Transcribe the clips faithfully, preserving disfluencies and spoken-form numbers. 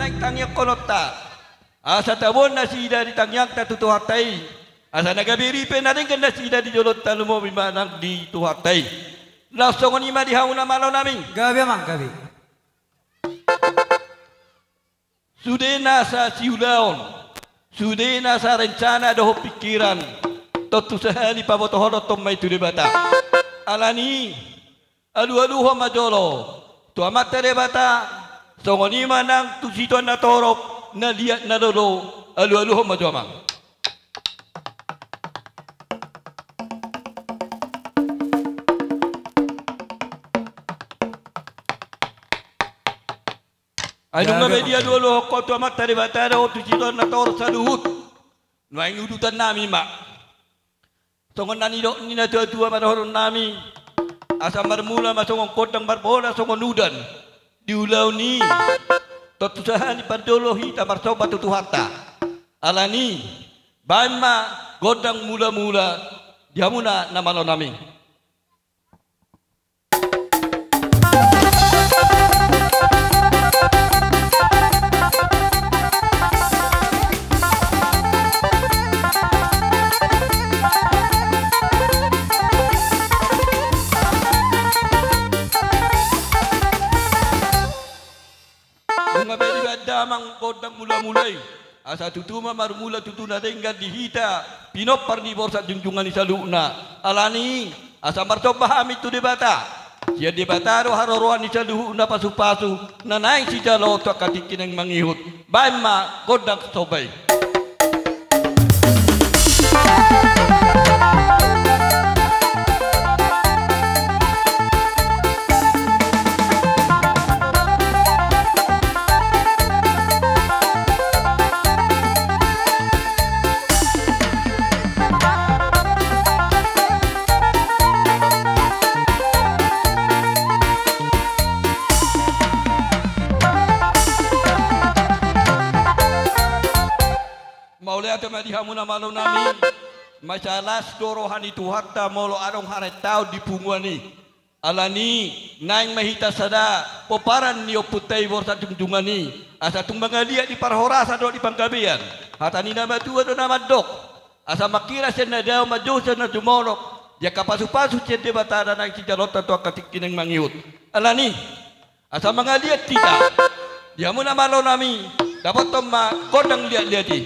Tangiangkononta. Asa taboan nasida di tangiangta tu Tuhanta i. Asa na gabe ripe na denggan nasida di jolonta, lumobi ma nang di Tuhanta i. Laos songon i ma di hamu na malo nami. Gabe amang, gabe. Sude nasa siulaon, sude nasa rencana dohot pikiran, tontu sahali pabotohon ma i tu Debata. Alani, alualuhon ma jolo tu Amanta Debata, songon i ma nang tu situan na torop, na liat na lolo, alualuhon ma jo amang. Ai nunga be dialualuhon ho tu Amanta Debata dohot tu situan na torop saluhut. Nuaeng udutan nami ma. Songon na nidok ni natuatua ma dohonon nami. Asa marmula ma songon gondang, marbola songon udan. Di ulaon i tontu sahali parjolo hita marsomba tu Tuhanta. Alani, baen ma gondang mulamula di hamuna na malo nami. Nunga be dibaen damang gondang mulamula i. Asa tutu ma marmula tutu na denggan di hita pinompar ni Borsak Junjungan i saluhutna. Alani, asa marsomba hami tu Debata. Sian Debata do haroroan ni saluhutna pasupasu na naeng sijalo tu angka tingki naeng mangihut. Baen ma gondang somba i. Mauliate ma di hamu na malo nami. Mansai las do roha ni Tuhanta molo adong harentaon di punguan i. Alani, naeng ma hita sada pomparan ni ompunta i Borsak Junjungan i. Asa tung mangaliat di parhorasan dohot di panggabean. Hata ni na matua do na mandok. Asa mangkira sian na dao, manjou sian na jumolop. Di angka pasupasu sian Debata na naeng sijalonta tu angka tingki naeng mangihut. Alani, asa mangaliat hita. Di hamu na malo nami, dapothon ma gondang liatliat i.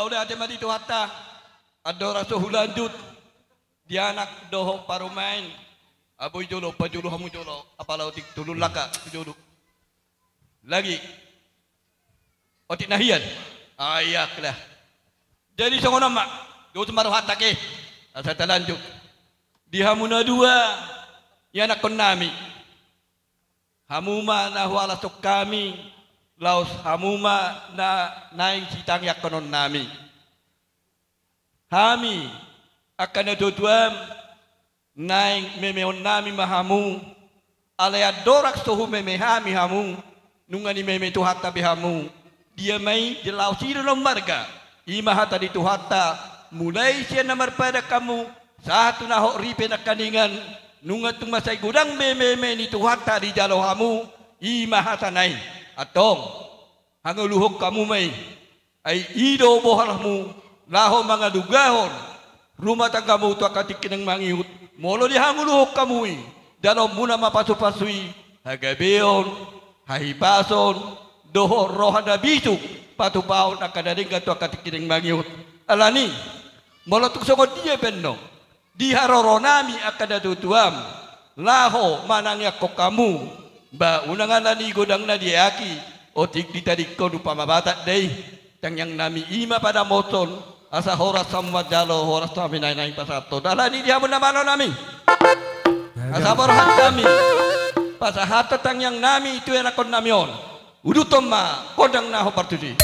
Mauliate ma di Tuhanta. Andorang so hulanjut di anak dohot parumaen. Aboi jolo, pajolo hamu jolo, apala otik tulun langka jolo. Lagi. Otik na hian. Ai, ia, kla. Jadi songon on ma. Dos ma rohanta, oke. Asa talanjut. Di hamu na dua, ianakkonnami. Hamu ma na hualashon hami, laos hamu ma na naeng sitangiangkononnami. Hami, angka natuatuam, naeng memeonnami ma hamu, alai andorang so humeme hami hamu, nunga nimeme Tuhanta be hamu, dia ma i, jala laos i do na ummarga, i ma hata ni Tuhanta, mulai sian na marpadan hamu, sahat tu na hot ripe nangkaningan, nunga tung mansai godang be meme ni Tuhanta dijalo hamu, i ma hatana i. Antong, hangoluhon hamu ma i. Ai i do bohalmu, laho mangalugahon rumah tanggamu tu angka tingki na mangihut, molo dihangoluhon hamu i, jaloonmuna ma pasupasu i, hagabeon, hahipason, dohot roha na bisuk, patupahon angka na denggan tu angka tingki na mangihut. Alani, molo tung songon dia pe annon, di haroronami angka natuatuam, laho manangiangkon hamu, ba unang alani godang na diaki, otik ditadingkon umpama Batak do i, tangiangnami i ma padamothon, asa horas hamu manjalo, horas hami naeng pasahathon. Alani di hamu na malonami. Asa borhat hami, pasahathon tangiangnami tu ianakkonnami on. Uduthon ma gondang na hombar tusi.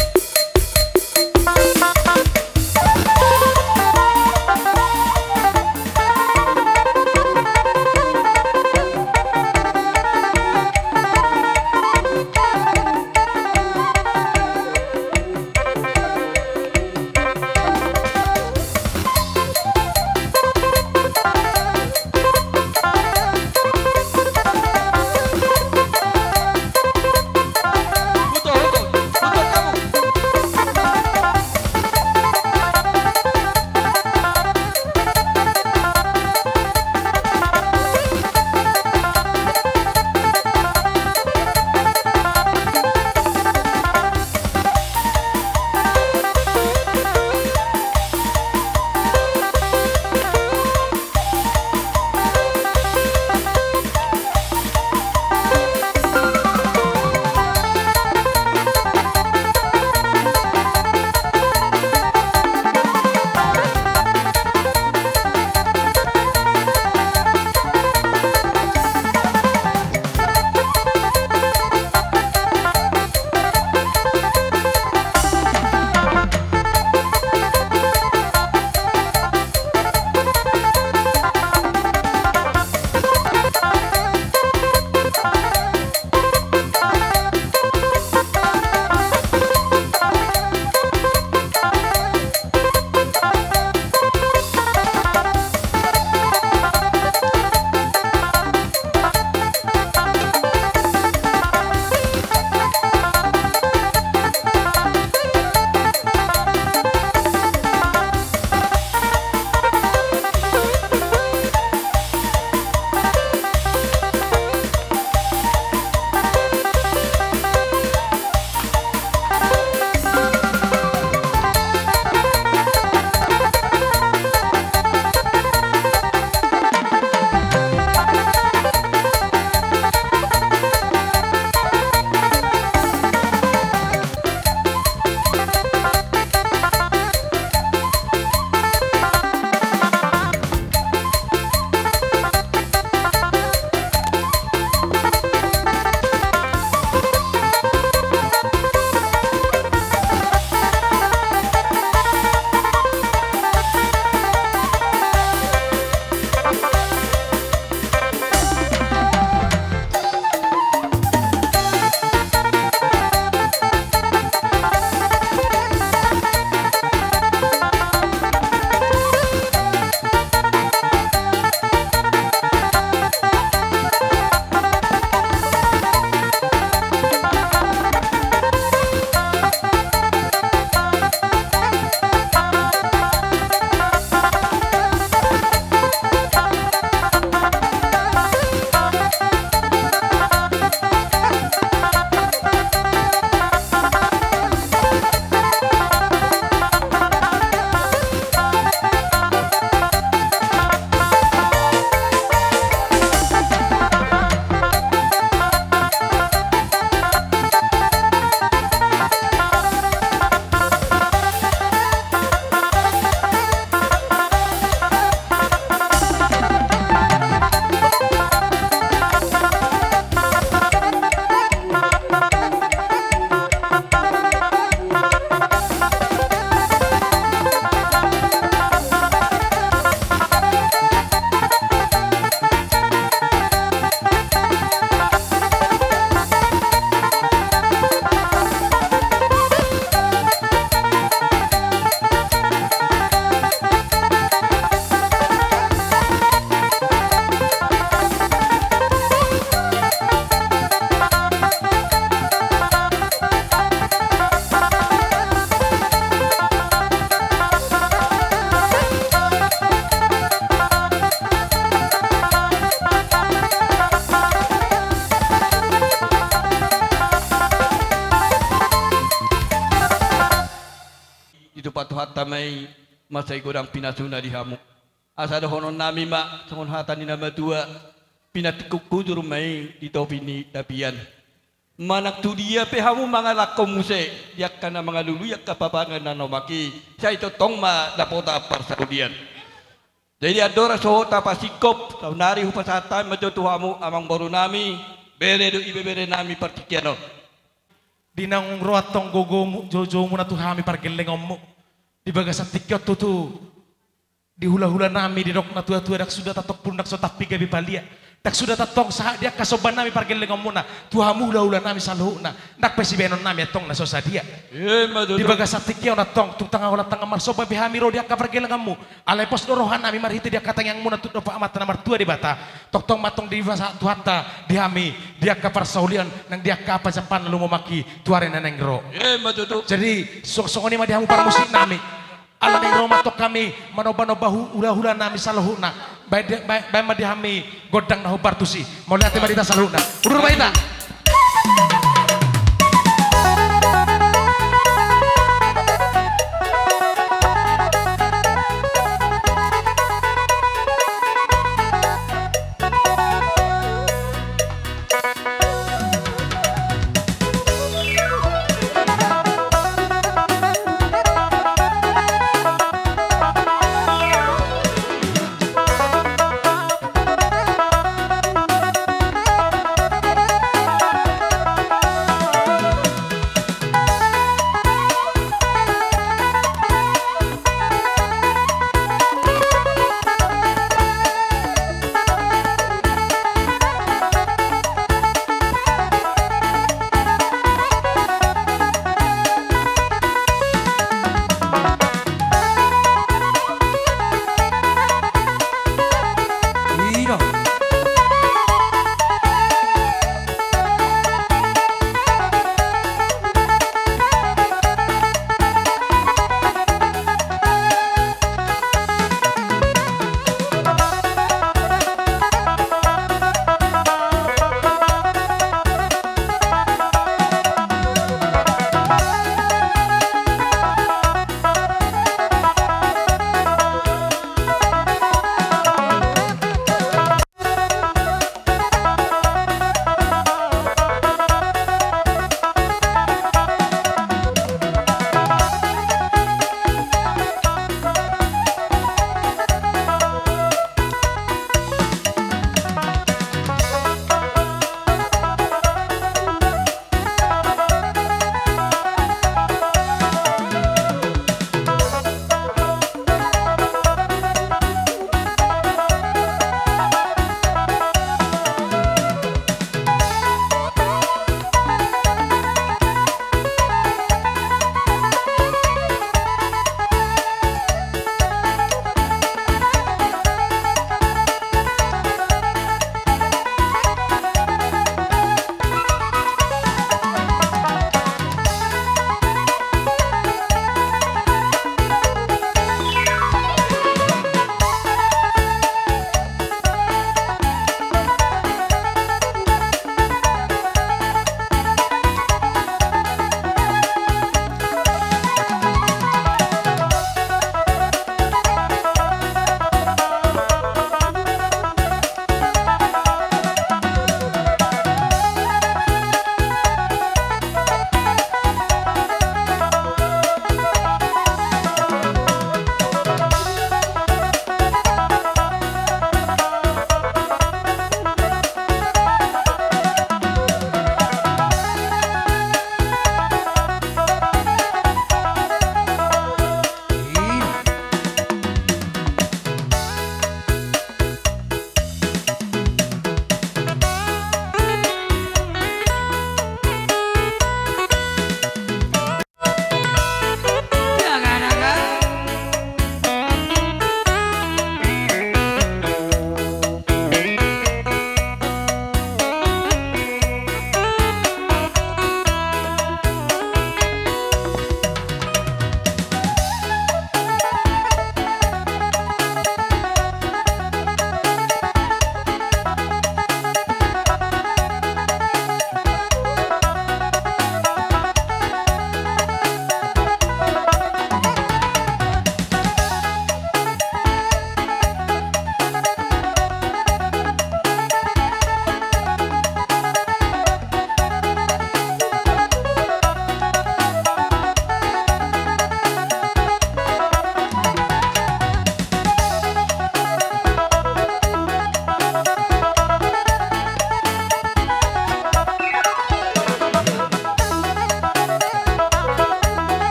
Tuhanta ma i, mansai godang pinasuna di hamu. Asa dohononnami ma songon hata ni na matua: Pinatingkuk hujur ma i di topi ni tapian. Manang tu dia pe hamu mangalangkon muse di angka na mangalului angka papanganan na omak i, sai tongtong ma dapotan parsaulian. Jadi andorang so tapasingkop, saonari hupasahat hami ma jo tu hamu amangborunami, bere do ibeberenami partingkian on. Di naung ro antong gogomu, joujoumuna tu hami pargellengonmu, di bagasan tingki on tutu, di hulahulanami, didok natuatua, ndang suda tantong pundang so tampi gabe palia. Ndang suda tantong sahat di angka sombannami pargellengonmuna tu hamu hulahulanami saluhutna. Ndang pe sibahenonnami antong na so sadia. Ima tutu. Di bagasan tingki on antong, tung tangan holan tangan marsomba pe hami ro di angka pargellengonmu. Alai pos do rohanami marhite di angka tangiangmuna tu dompak Amanta na martua Debata. Tongtong ma antong dipasahat Tuhanta di hami di angka parsaulian nang di angka apa jampan na lumomak i tu ari na naeng ro. Ima tutu. Jadi songon, songon i ma di hamu parmusiknami. Ala ni i ro ma antong hami manombanomba hu-, hulahulanami saluhutna. Baen di, baen, baen ma di hami gondang na hombar tusi. Mauliate ma di hita saluhutna. Udur ma hita.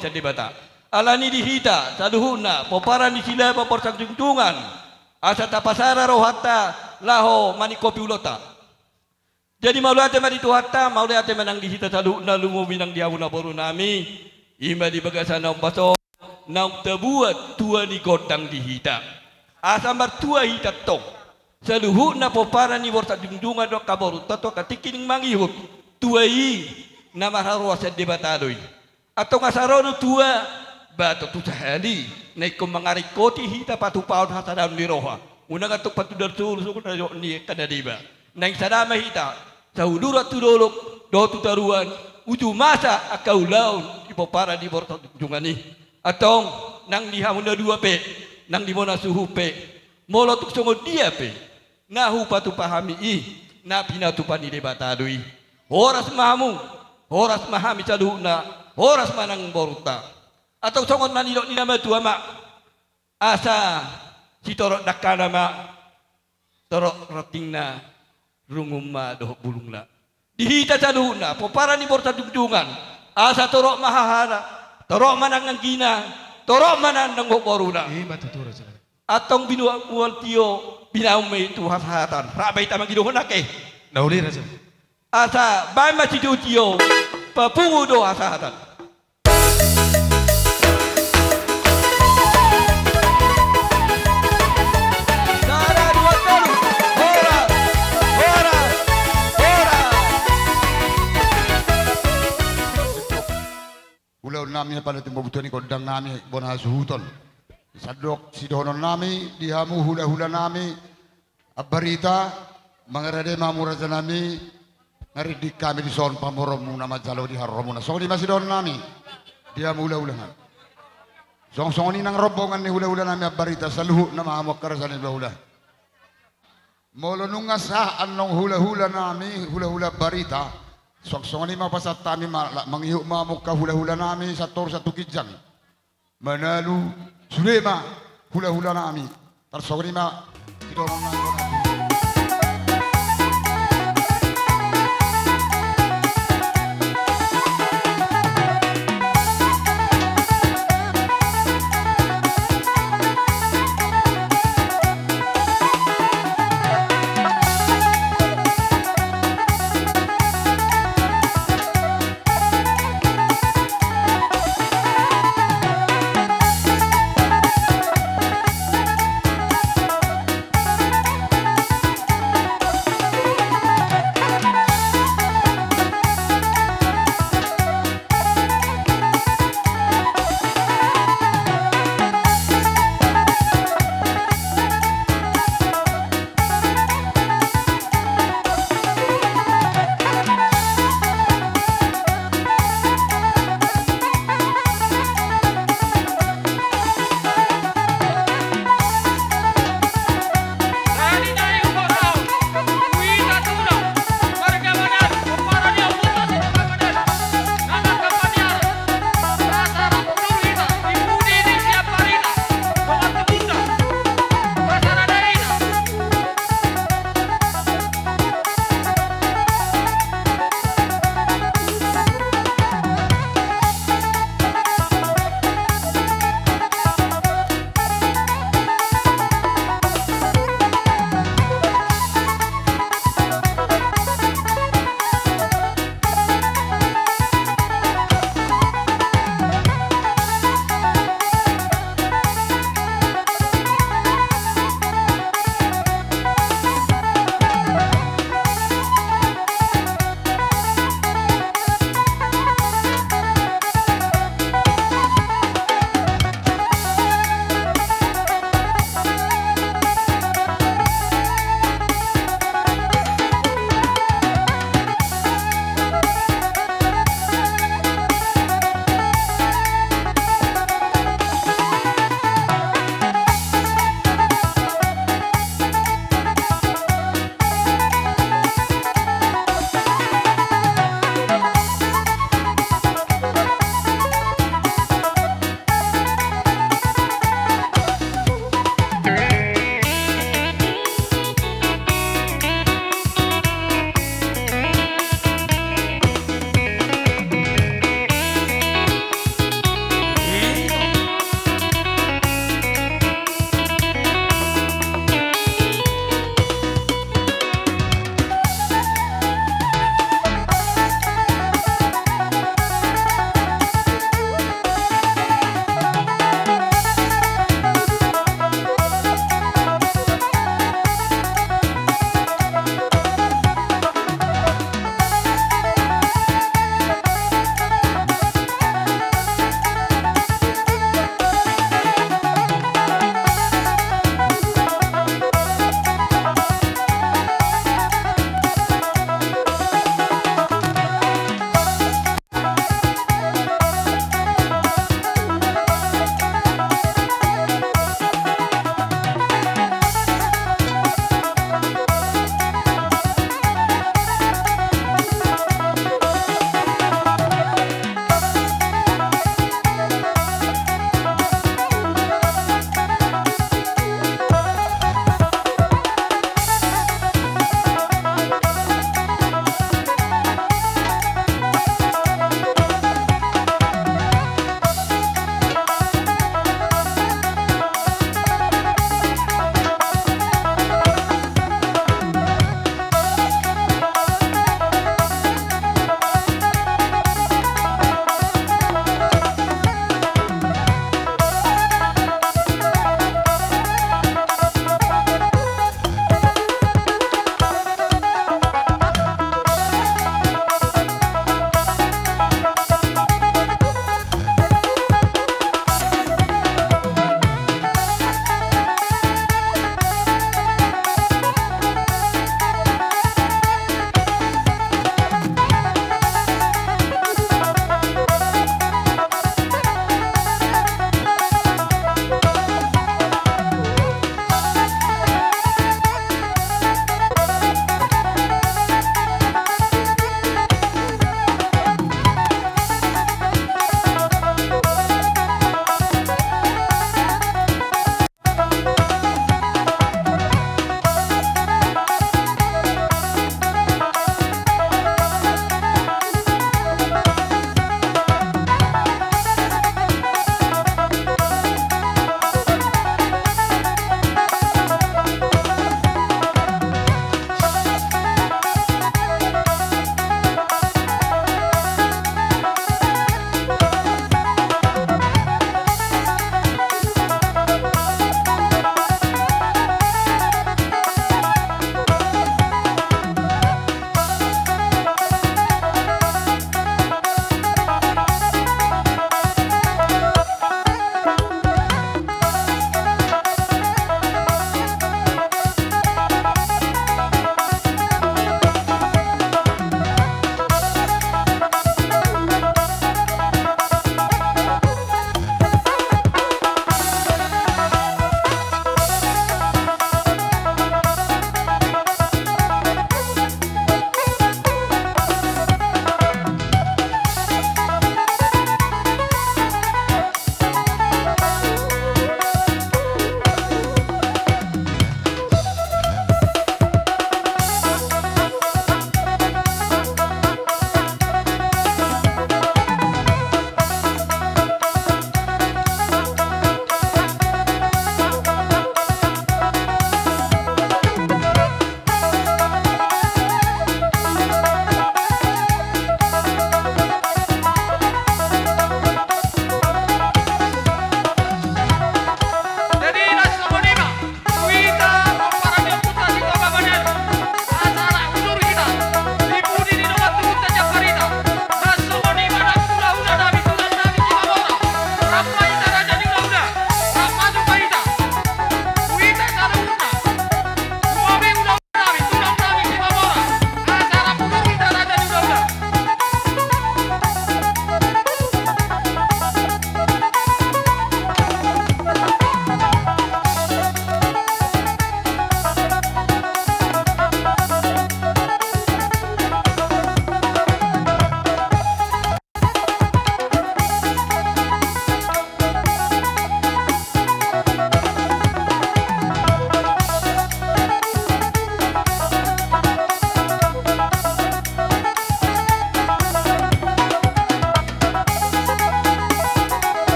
sian Debata. Alani di hita saluhutna pomparan ni Silaba Borsak Jungjungan, asa tapasada rohanta laho maningkopi ulaonta. Jadi mauliate ma di Tuhanta, mauliate ma nang di hita saluhutna, lumobi nang di hamu naboru nami, i ma di bagasan na umbaso naung tabuat tua ni gondang di hita. Asa martua hita tong. Saluhutna pomparan ni Borsak Jungjungan dohot angka borunta tu angka tingki na mangihut. Tua i na marharoa sian Debata do i. Antong asa ro do tua, ba tontu sahali na ingkon mangaringkoti hita patupahon hasadaon ni roha. Unang antong patudal solu songon na nidok ni angka na deba. Naeng sada ma hita, sahuduran tu dolok dohot tu toruan, uju masa angka ulaon di pomparan ni Borsak Jungjungan i. Antong nang di hamu na dua pe, nang di hamuna suhut pe, molo tung songon dia pe na hupatupa hami i, na pinatupa ni Debata do i. Horas ma hamu, horas ma hami saluhutna, horas ma nang borunta. Antong songon na nidok ni na matua ma, asa sitorop dangkana ma, torop rantingna, rungun ma dohot bulungna. Di hita saluhutna pomparan ni Borsak Jungjungan, asa torop ma hahana, torop ma nang anggina, torop ma nang dohot boruna. I ma tutu, raja. Antong binuat mual tio, binahen ma i tu hasahatan. Rap ma hita mangido, holan ate. Na uli, raja. Asa baen ma sitiotio, papungu do hasahatan. Sada, dua, tolu. Horas, horas, horas. Ulaon nami, pala tung bobutuan ni gondang nami bona hasuhuton. Sandok sidohonon nami di hamu hulahula nami, Ambarita, mangarade ma hamu raja nami, nga rindik hami dison pamoruonmuna manjalo di haroromuna. Songon i ma sidohonon nami di hamu hulahula nami. Songon, songon i nang rombongan ni hulahula nami Ambarita, saluhutna ma hamu angka raja ni hulahula. Molo nunga sah annon hulahula nami, hulahula Ambarita, songon, songon i ma pasahat hami ma, la, mangihut ma hamu angka hulahula nami, satoru satu ginjang. Manalu, sude ma hulahula nami. Tarsongon i ma sidohonon nami.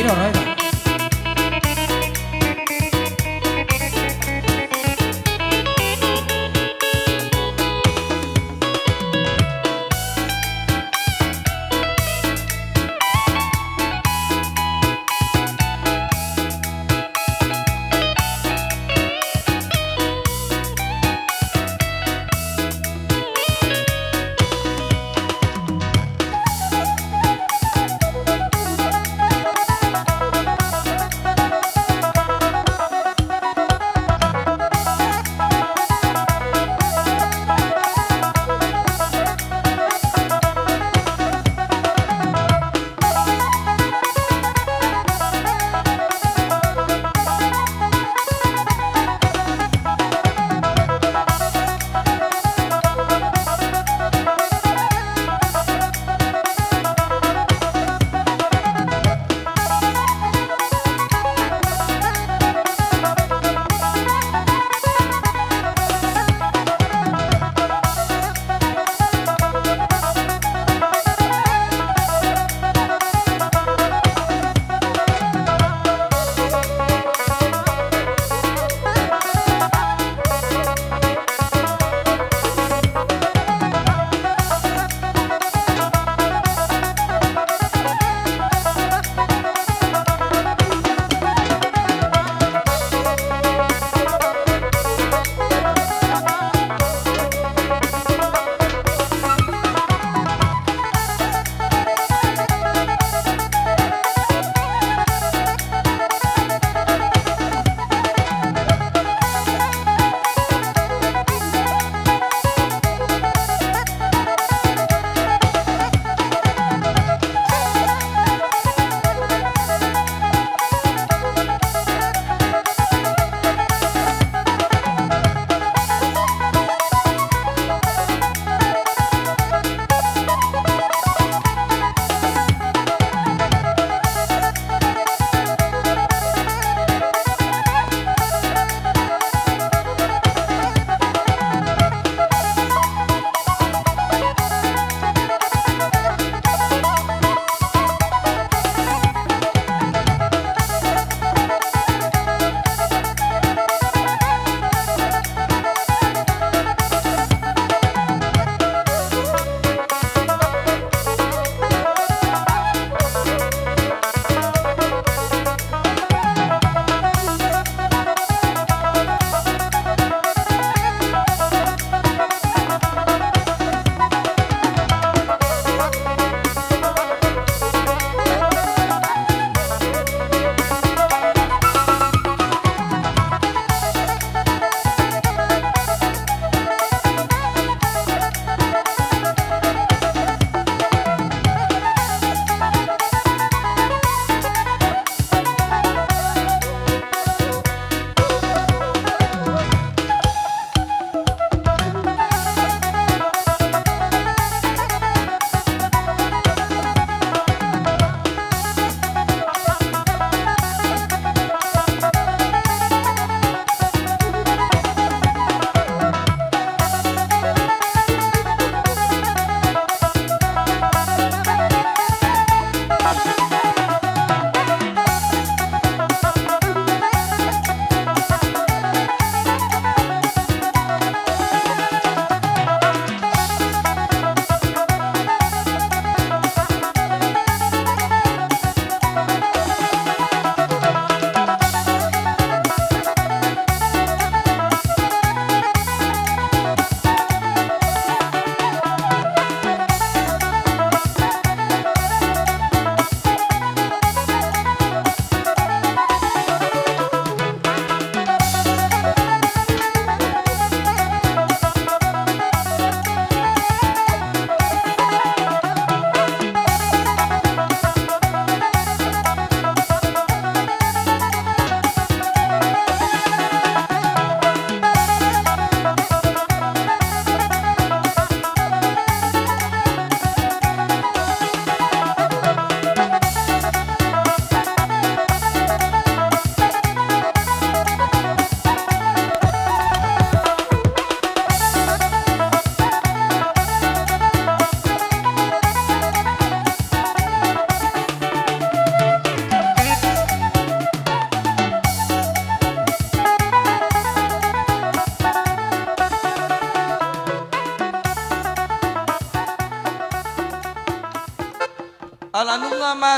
Ino ro, ino.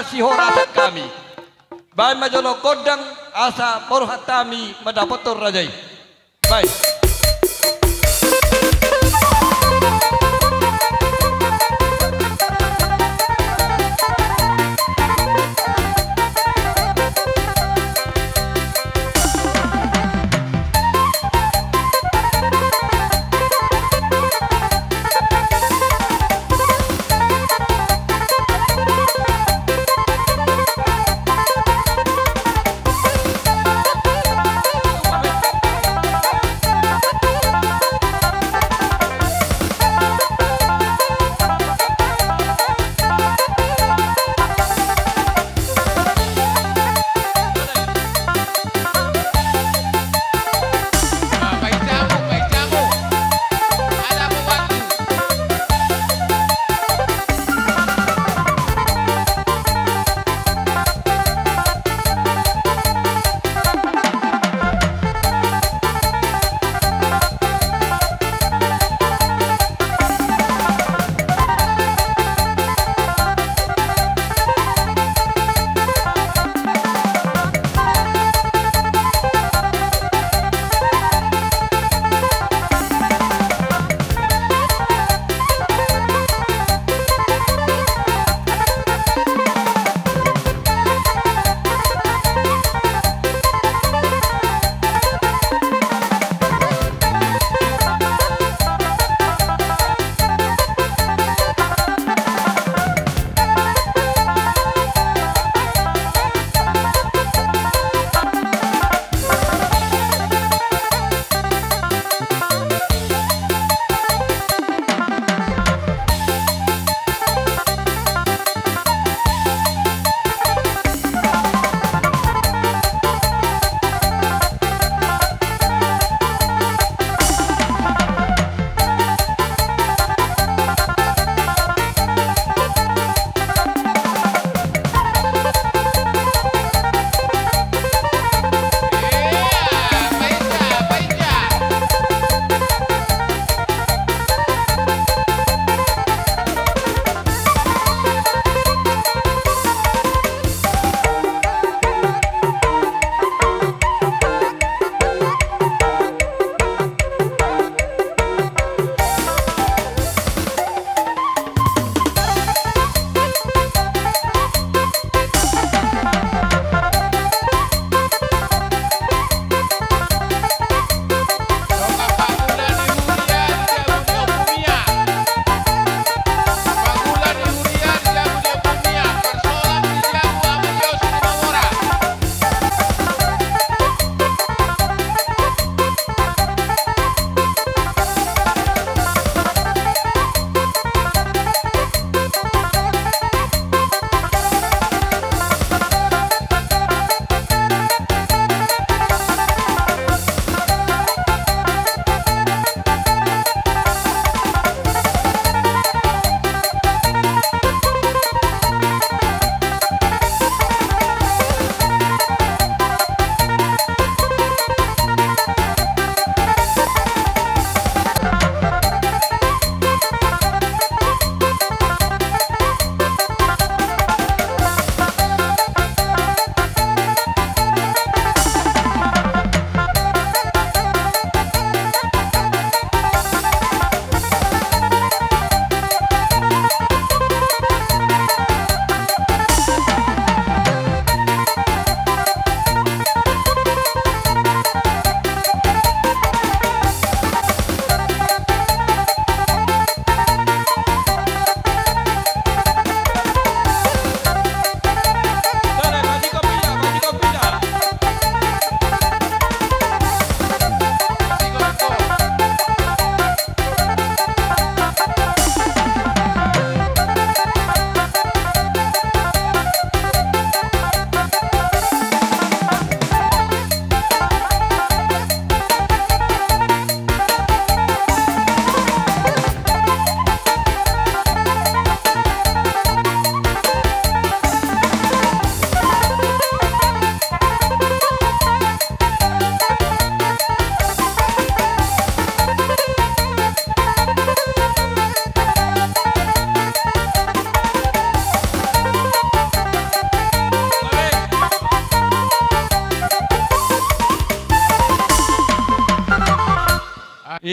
sihorasan hami. Baen ma jolo gondang asa borhat hami mandapothon raja i. Baen.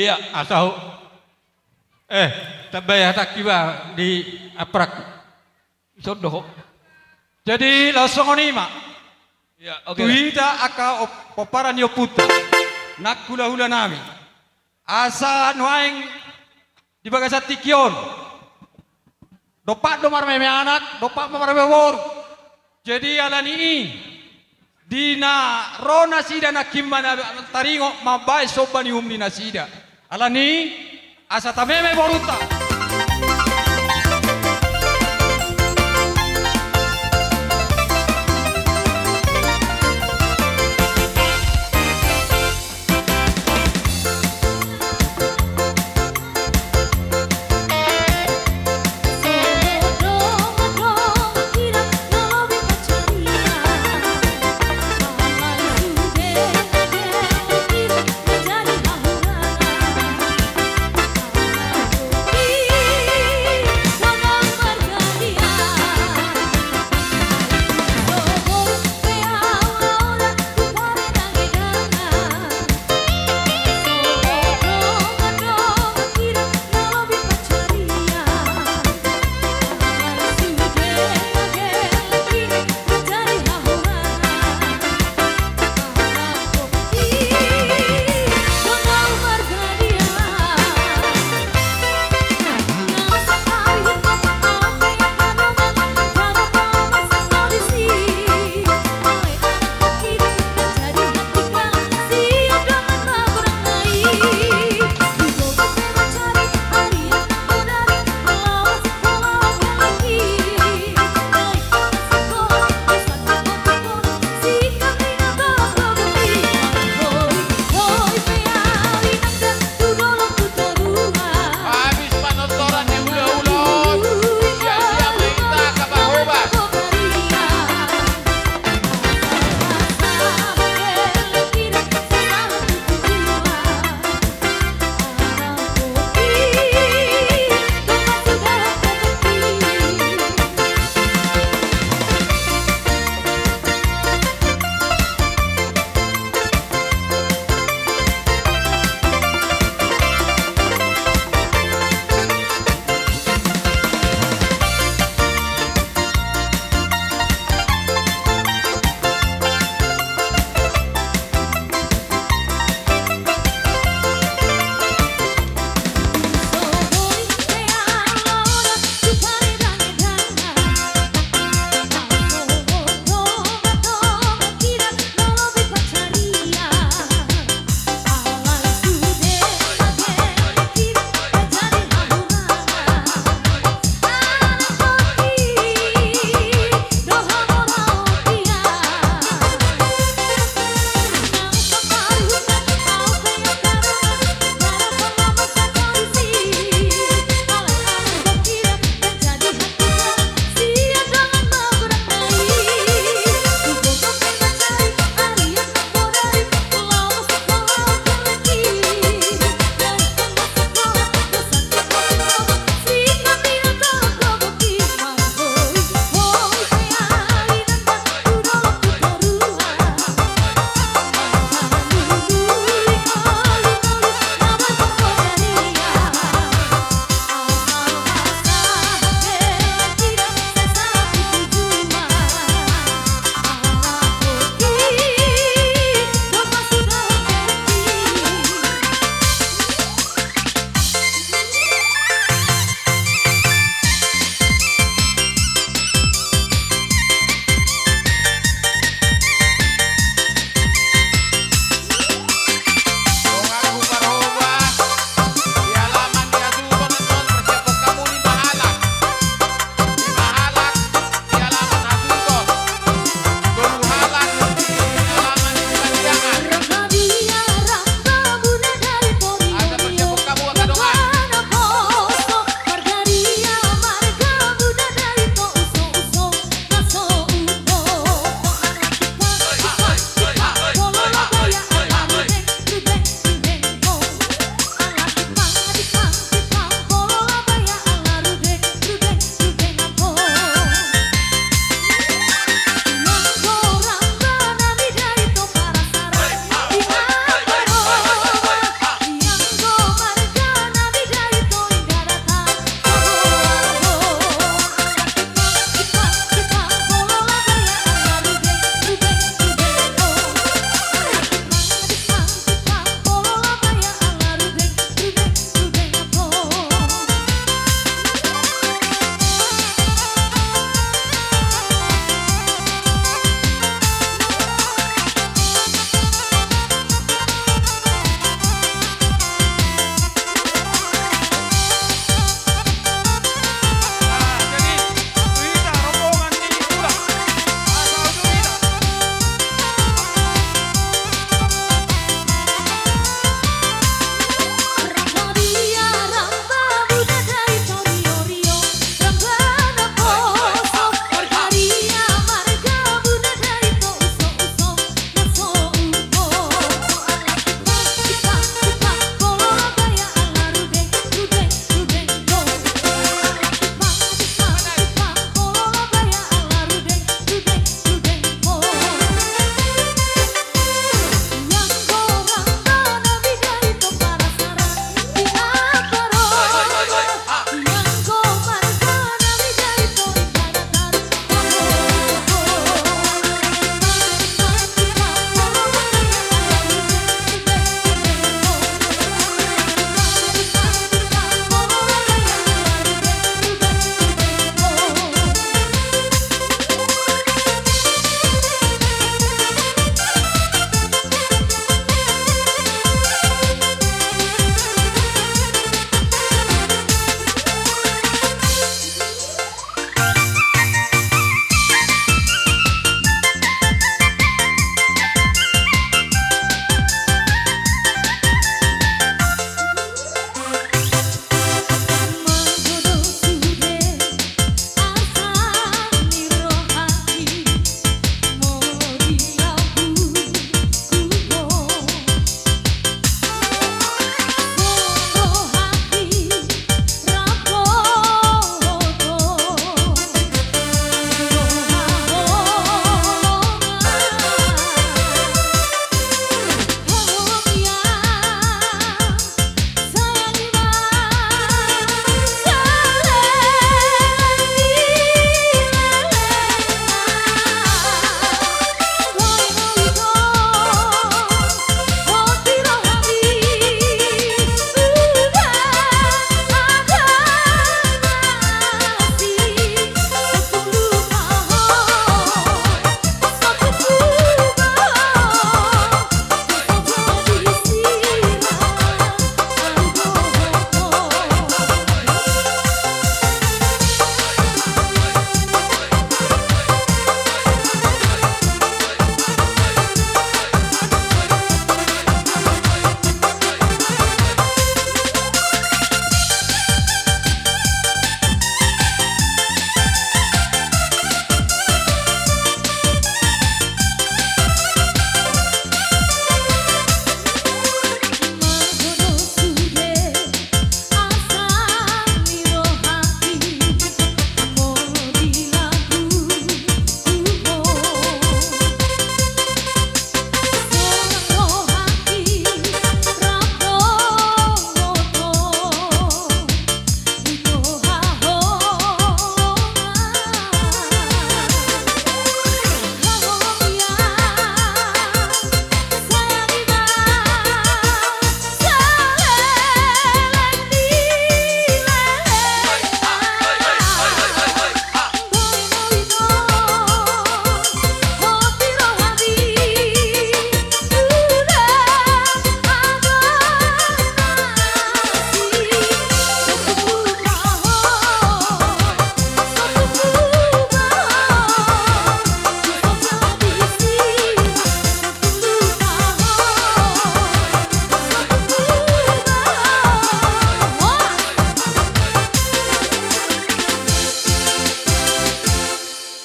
Iya, asa ho. Eh, tambai hatangki ba di aprak. Songon do ho. Jadi laos songon i ma. Iya, oke. Tu hita angka op-, pomparan ni ompunta nang hulahula nami. Asa nuaeng di bagasan tingki on. Dompak do marmeme anak, dompak ma marmeme boru. Jadi alani i, di na ro nasida nangkin ma na taringot mambahen somba ni uhum ni nasida. Alani i, asa tameme borunta.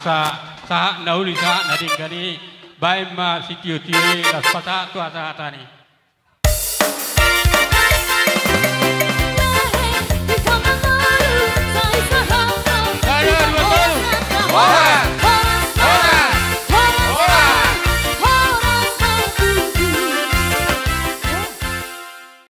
Sa-, sahat na uli, sahat na denggan i, baen ma sitiotio i, laos pasahat tu hatahatana i.